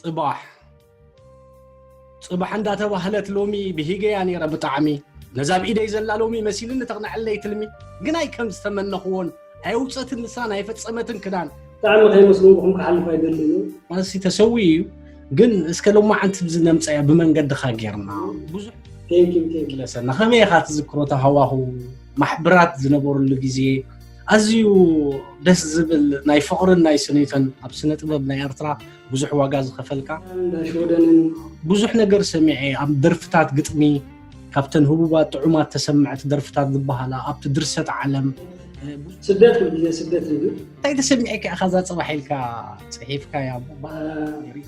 ጽባሕ ጽባሕ እንዳተባህለት ሎሚ ብሂገያ ነይረ ብጣዕሚ። ነዛ ኣብ ኢደይ ዘላ ሎሚ መሲልኒ ተቕንዐለይ ትልሚ፣ ግን ኣይ ከም ዝተመነኽዎን ኣየውጸትን ንሳ ናይ ፈጸመትን ክዳን። ብጣዕሚ ከይመስልንኩም ክሓልፍ ኣይደልን እዩ። ማለትሲ ተሰዊኡ እዩ፣ ግን እስከ ሎማዓንቲ ብዚ ነምፀያ ብመንገድኻ ጌርና ብዙሕ Thank you, thank you. ግለሰና። ከመይ ኢኻ ትዝክሮ? ተሃዋኹ ማሕብራት ዝነበሩሉ ግዜ ኣዝዩ ደስ ዝብል ናይ ፍቕርን ናይ ስኒትን ኣብ ስነ ጥበብ ናይ ኤርትራ ብዙሕ ዋጋ ዝኸፈልካ እንዳ ሽወደንን ብዙሕ ነገር ሰሚዐ ኣብ ደርፍታት ግጥሚ ካብተን ህቡባት ጥዑማት ተሰምዐቲ ደርፍታት ዝበሃላ ኣብቲ ድርሰት ዓለም ስደት ኩሉ ግዜ ስደት እዩ። እንታይ ተሰሚዐካ ኢኻ እዛ ጽባሕ ኢልካ ጽሒፍካያ?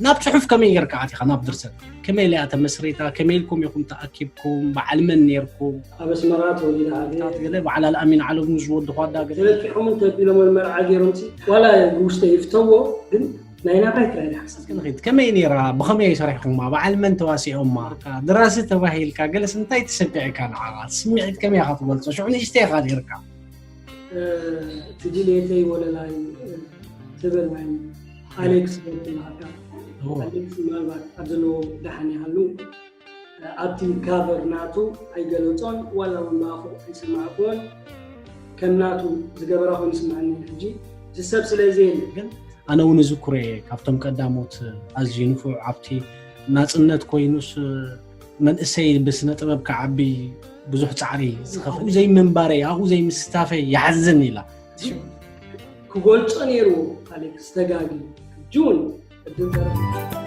ናብ ጽሑፍ ከመይ ጌርካ ኣቲኻ ናብ ድርሰት? ከመይ ኢላ እያ ተመስሪታ? ከመይ ኢልኩም ኢኹም ተኣኪብኩም? በዓል መን ኔርኩም? ኣብ ኣስመራ ተወሊደ ዓብየ። ገለ በዓል ኣልኣሚን ዓለሙ ዝወዲ ኳዳ ገለ ተበቂሖምን ተቢሎምን መርዓ ገይሮም ሲ ዋላ ብውሽጠ ይፍተዎ ግን ናይ ናብራይ ትራይ ሓሳብ እስኪ ንኺድ ከመይ ነይራ? ብኸመይ ሰሪሕኩማ? በዓል መን ተዋሲኦማ? ድራሲ ተባሂልካ ገለስ እንታይ ተሰሚዕካ? ንዓኻ ስምዒት ከመይ ኢኻ ትገልጾ? ሽዑ ንእሽተይ ኢኻ ነይርካ። እቲ ድሌተይ ወለላይ ትብል ናይ ኣሌክስ ወድላካ ኣሌክስ ምናልባት ኣብ ዘለዎ ደሓን ይሃሉ ኣብቲ ካቨር ናቱ ኣይገለጾን ዋላ እውን ብኣፉ ኣይሰማዕኩዎን ከም ናቱ ዝገበራ ኮይኑ ስምዓኒ ሕጂ ዝሰብ ስለ ዘየለ ግን ኣነ እውን ዝኩረ ካብቶም ቀዳሞት ኣዝዩ ንፉዕ ኣብቲ ናጽነት ኮይኑስ መንእሰይ ብስነ ጥበብ ክዓቢ ብዙሕ ጻዕሪ ዝኸፍል ዘይምንባረይ ኣብኡ ዘይምስታፈይ ይሓዝን ኢላ ክገልጾ ነይርዎ ኣሌክስ ተጋጊ ሕጂ እውን ዕድል ተረፍ